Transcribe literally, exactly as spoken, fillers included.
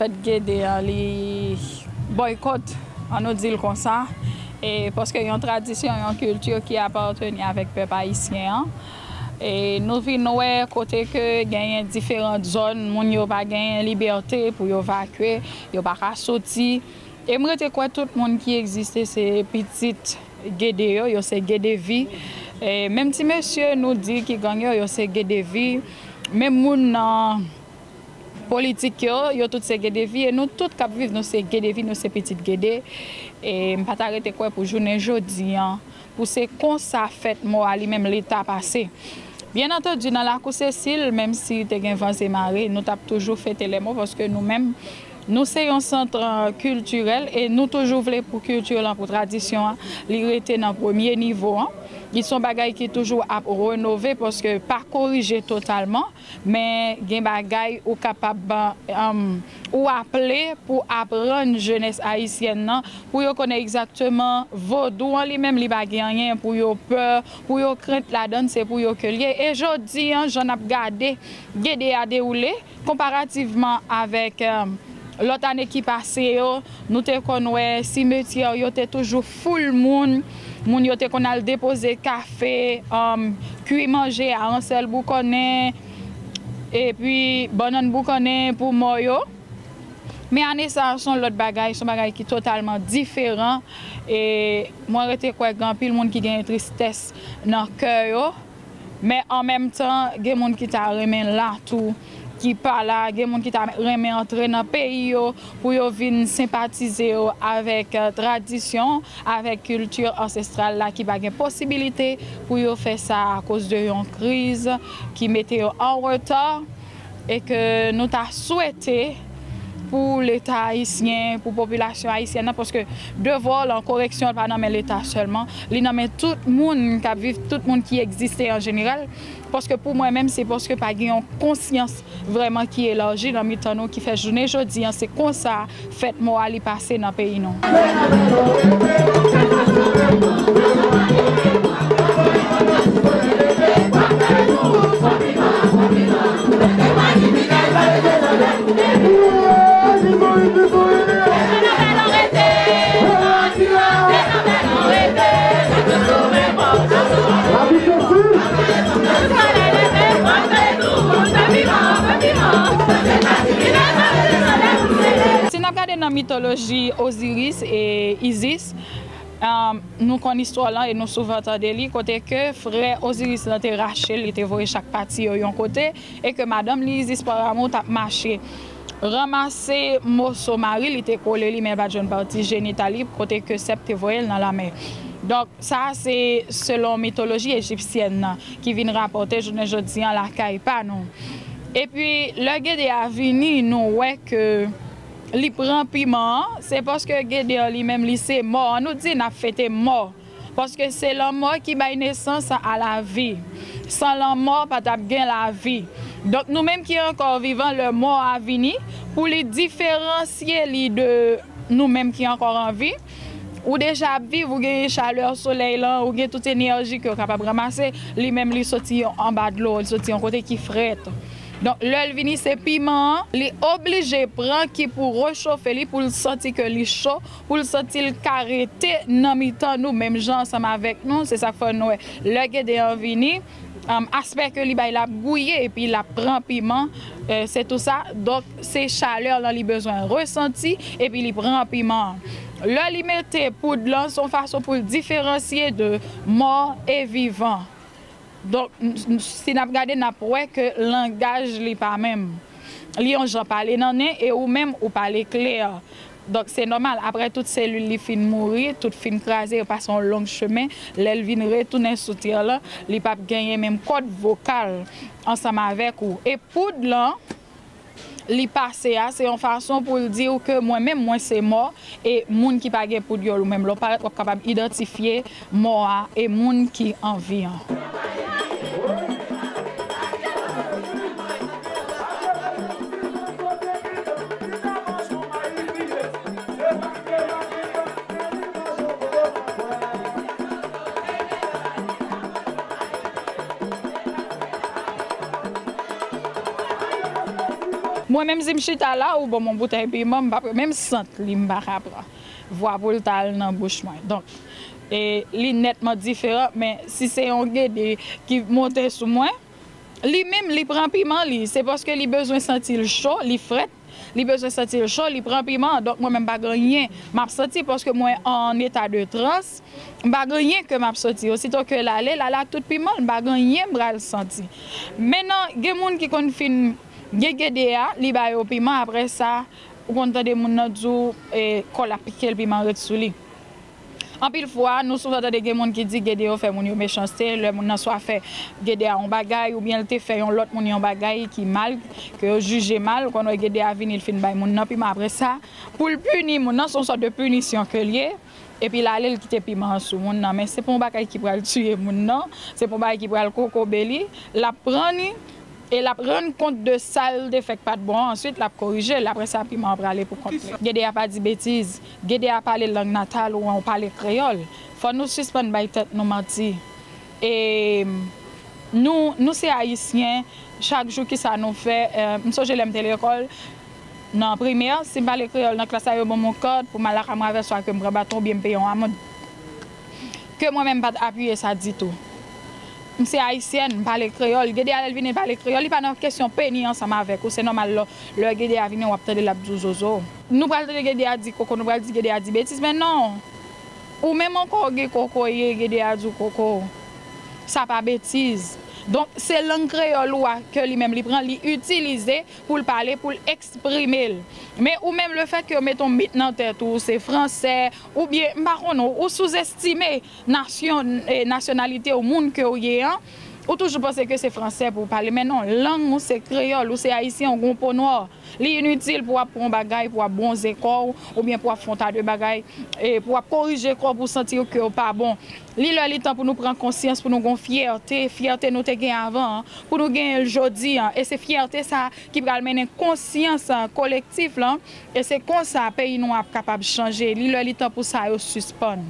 Fèt Gede an, li bòykòt, ann nou di l konsa, e paske yon tradisyon, yon kilti ki apateni avèk pèp ayisyen an. E nou vin wè kote ke genyen diferan zòn, moun yo pa genyen libète pou yo vakye, yo pa ka soti. E m rete kwè tout moun ki egziste se pitit Gede yo, yo se Gedevi. E menm ti mesye nou di ki gang yo, yo se Gedevi. Menm moun nan politik yo, yo tout se Gedevi, e nou tout k ap viv, nou se Gedevi, nou se pitit Gede. E m pa ta rete kwè pou jounen jodi an, pou se konsa fèt mò a li menm li ta pase. Byen antandi, nan Lakou Sesil, menm si te gen van e mare, nou t ap toujou fete lè mò, paske nou menm, nou se yon sant, e, kiltirèl, e nou toujou vle pou kilti lan, pou tradisyon an, li rete nan premye nivo an. Li se yon bagay ki toujou ap renove, paske pa korije totalman, men gen bagay ou kapab, um, ou aple pou aprann jenès ayisyèn nan, pou yo konnen egzakteman vodou an li menm, li pa gen anyen pou yo pè, pou yo krent ladan l, se pou yo ke l ye. E jodi an, jan n ap gade Gede a dewoule, konparativman avèk, um, lòt ane ki pase yo, nou te konn wè simetyè yo te toujou foul moun. Moun yo te konn al depoze kafe, um, kwi manje a, ransèl boukannen, epi bannann boukannen pou mò yo. Men ane sa a, se yon lòt bagay, se yon bagay ki totalman diferan. E mwen rete kwè gen anpil moun ki gen tristès nan kè yo. Men an menm tan, gen moun ki ta renmen la tou, ki pa la, gen moun ki ta renmen antre nan peyi yo pou yo vin senpatize yo avèk, e, tradisyon, avèk kilti ansestral la ki pa gen posibilite pou yo fè sa akoz de yon kriz ki mete yo an reta. E ke nou ta swete pou Leta ayisyen, pou popilasyon ayisyèn nan, paske devwa lan, koreksyon an pa nan men Leta sèlman, li nan men tout moun k ap viv, tout moun ki egziste an jeneral, paske pou mwen menm, se paske pa gen yon konsyans vrèman ki elaji nan mitan nou, ki fè jounen jodi an, se konsa fèt mò a li pase nan peyi nou. Si n ap gade nan mitoloji Oziris e Izis, um, nou konn istwa lan e nou souvan tande li, kote ke frè Oziris lan te rache l, li te voye chak pati yo yon kote, e ke madanm li, Izis Paramou, t ap mache ranmase moso mari, li te kole li, men l pa t jwenn pati jenital li, kote ke sèp te voye l nan lanmè. Donk, sa a se selon mitoloji ejipsyèn nan, ki vin rapòte jounen jodi an lakay pa nou. Epi, lè Gede a vini, nou wè ke li pran piman an, se paske Gede an li menm, li se mò. Ann nou di n ap fete mò. Paske se lanmò ki bay nesans a lavi. San lanmò, pa t ap gen lavi. Donk, nou menm ki ankò vivan, lè mò a vini, pou li diferansye li de nou menm ki ankò an vi, ou deja ap viv, ou gen chalè solèy lan, ou gen tout enèji ke w kapab ranmase, li menm li soti anba dlo, li soti yon kote ki frèt. Donk, lè l vini, se piman an, li oblije pran ki pou rechofe li, pou l santi ke li cho, pou l santi l ka rete nan mitan nou, menm jan ansanm avèk nou. Se sa k fè nou wè, lè Gede an vini, um, aspè ke li bay, l ap gouye epi l ap pran piman, e, se tou sa. Donk, se chalè lan li bezwen resanti, epi li pran piman an. Lè li mete poud lan, se yon fason pou l diferansye de mò e vivan. Donk, n-, n-, si n ap gade, n ap wè ke langaj li pa menm. Li yon jan pale nan nen, e ou menm, ou pale klè. Donk, se nòmal, apre tout selil li fin mouri, tout fin kraze, yo pase yon long chemen, lè l vin retounen sou tè lan, li p ap genyen menm kòd vokal ansanm avèk ou. E poud lan, li pase a, se yon fason pou l di w ke mwen menm, mwen se mò, e moun ki pa gen poud yo, ou menm lè w parèt, w ap kapab idantifye mò a e moun ki an vi an. Mwen menm si m chita la, ou ban m yon boutèy piman, m pa p menm sant li m pa ka pran. Vwa pou l ta al nan bouch mwen. Donk, e, li nètman diferan, men si se yon gede ki monte sou mwen, li menm, li pran piman li. Se paske li bezwen santi l cho, li frèt, li bezwen santi l cho, li pran piman. Donk, mwen menm, m pa gen anyen m ap santi paske mwen an eta de trans. M pa gen anyen ke m ap santi. Osito ke l ale, l ale ak tout piman l, m pa gen anyen m pral santi. Mennan, gen moun ki konn fin gen gede a, li ba yo piman, apre sa, ou konn tande moun nan di w, e, kò l ap pike l, piman ret sou li. Anpil fwa, nou souvan tande gen moun ki di gede yo fè moun yo mechanste, lè moun nan swa fè gede a yon bagay, oubyen l te fè yon lòt moun yon bagay ki mal, ke yo jije mal, ou konn wè gede a vini, l fin bay moun nan piman, apre sa, pou l pini moun nan, se yon sòt de pinisyon ke l ye. Epi l ale, l kite piman an sou moun nan. Men se pa yon bagay ki pral tiye moun nan. Se pa yon bagay ki pral kokobe li. L ap pran li e l ap rann kont de sa l te fè k pa t bon an. Answit, l ap korije l. Apre sa, piman an prale pou kont li. Gede a pa di betiz. Gede a pale lang natal ou an, ou pale kreyòl. Fò nou sispann bay tèt nou manti. E nou, nou se Ayisyen. Chak jou, kisa nou fè? Eh, m sonje lè m te lekòl, nan primè, si m pale kreyòl nan klas la, yo ban m yon kòd pou m al lakay mwen avè l, swa ke m pran baton oubyen m peye yon amann. Ke mwen menm m pa t apiye sa ditou. M se ayisyèn, m pale kreyòl. Gede a lè l vini pale kreyòl, li pa nan kesyon peni ansanm avèk ou. Se nòmal lè, lè gede a vini, w ap tande l ap di w zozo. Nou pral tande gede a di koko, nou pral di gede a di betiz, men non. Ou menm ankò w gen koko ye, gede a di w koko. Sa pa betiz. Donk, se lang kreyòl ou a ke li menm li pran, li itilize pou l pale, pou l eksprime l. Men ou menm, lefètke yo mete yon mit nan tèt ou, se fransè, oubyen, m pa konnen, ou souzestime nasyon, eh, nasyonalite ou moun ke w ye an, ou toujou panse ke se fransè pou w pale. Men non, lang ou se kreyòl, ou se ayisyen, ou gen yon po nwa. Li initil pou w ap pran yon bagay, pou w ap bwonze kò w, oubyen pou w ap fè yon ta de bagay, e pou w ap korije kò w, pou w santi ke w pa bon. Li lè li tan pou nou pran konsyans, pou nou gen yon fyète, fyète nou te gen avan an, pou nou genyen l jodi an. E se fyète sa a ki pral mennen konsyans, a, kolektif lan. E se konsa peyi nou ap kapab chanje. Li lè li tan pou sa yo sispann.